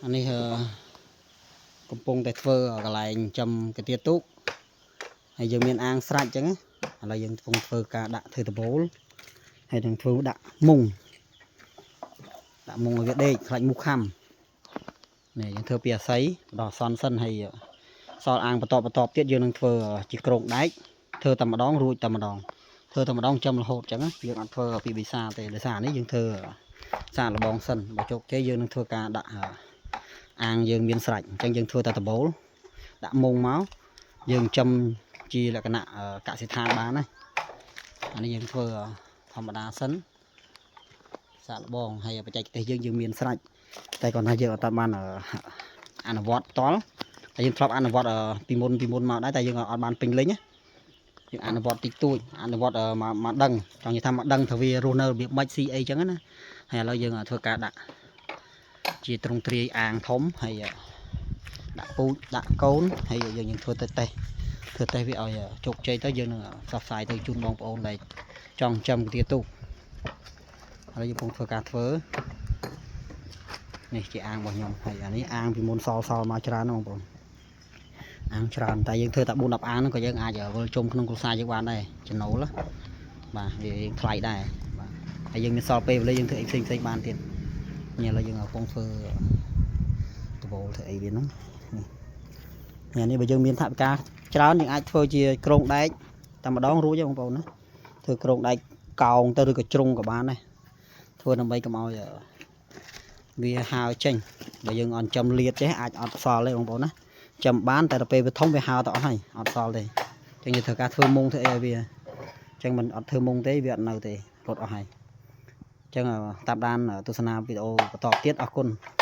អានេះអឺកំពុងតែធ្វើកន្លែងចិញ្ចឹមកទាទូកហើយយើងមានអាងស្រាច់អញ្ចឹងណាឥឡូវយើងកំពុងធ្វើការដាក់ធ្វើដបូលហើយនឹងធ្វើដាក់មុងដាក់មុងឲ្យវាដេកខ្លាច់មូសខាំនេះយើងធ្វើពីអាស័យដល់សនសិនហើយសល់អាងបន្តបន្តទៀតយើងនឹងធ្វើជាក្រងដែកធ្វើតែម្ដងរួចតែម្ដងធ្វើតែម្ដងចំរហូតអញ្ចឹងណាយើងអត់ធ្វើពីបិសាទេដោយសារនេះយើងធ្វើសាកលបងសិនបើជោគជ័យយើងនឹងធ្វើការដាក់អាងយើងមានស្រេចអញ្ចឹងយើងធ្វើតែដបូលដាក់មុងមកយើងចំជាលក្ខណៈកសិដ្ឋានបានណាអានេះយើងធ្វើធម្មតាសិនសាកលបងហើយបច្ចេកទេសយើងយើងមានស្រេចតែគាត់ថាយើងអត់បានអនុវត្តផ្ទាល់តែយើងធ្លាប់អនុវត្តពីមុនពីមុនមកដែរតែយើងអត់បានពេញលេញណាយើងអនុវត្តតិចតួចអនុវត្តមកមកដឹងចង់និយាយថាមកដឹងថាវារស់នៅរបៀបម៉េចស៊ីអីចឹងណាហើយឥឡូវយើងធ្វើការដាក់ជាទ្រង់ទ្រាយអាងធំហើយដាក់ពូជដាក់កូនហើយយើងយើងធ្វើទៅតេស្តធ្វើតេស្តវាឲ្យជោគជ័យទៅយើងនឹងផ្សព្វផ្សាយទៅជូនបងប្អូនដែលចង់ចំកាទាទូកឥឡូវយើងកំពុងធ្វើការធ្វើនេះជាអាងរបស់ខ្ញុំហើយអានេះអាងពីមុនសល់សល់មកច្រើនណាស់បងប្អូនអាងច្រើនតែយើងធ្វើតែ4 10អាងហ្នឹងក៏យើងអាចវិលជុំក្នុងគ្រួសារយើងបានដែរចំណូលណាបាទវាយើងថ្លៃដែរបាទហើយយើងមានសល់ពេលវេលាយើងធ្វើអីផ្សេងផ្សេងបានទៀតនេះឥឡូវយើងកំពុងធ្វើដបូលធ្វើអីវាហ្នឹងនេះនេះបើយើងមានថវិកាច្រើនយើងអាចធ្វើជាក្រងដែកតែម្ដងរួចទេបងប្អូនណាធ្វើក្រងដែកកោងទៅឬក៏ជ្រុងក៏បានដែរធ្វើដើម្បីកុំឲ្យវាហើរចេញបើយើងអត់ចំលៀតចេះអាចអត់សល់ទេបងប្អូនណាចំបានតែដល់ពេលវាធំវាហើរទៅអស់ហើយអត់សល់ទេអញ្ចឹងយើងត្រូវការធ្វើមុងធ្វើអីឲ្យវាអញ្ចឹងមិនអត់ធ្វើមុងទេវាអត់នៅទេរត់អស់ហើយអញ្ចឹងតាមដានទស្សនាវីដេអូបន្តទៀតអរគុណ។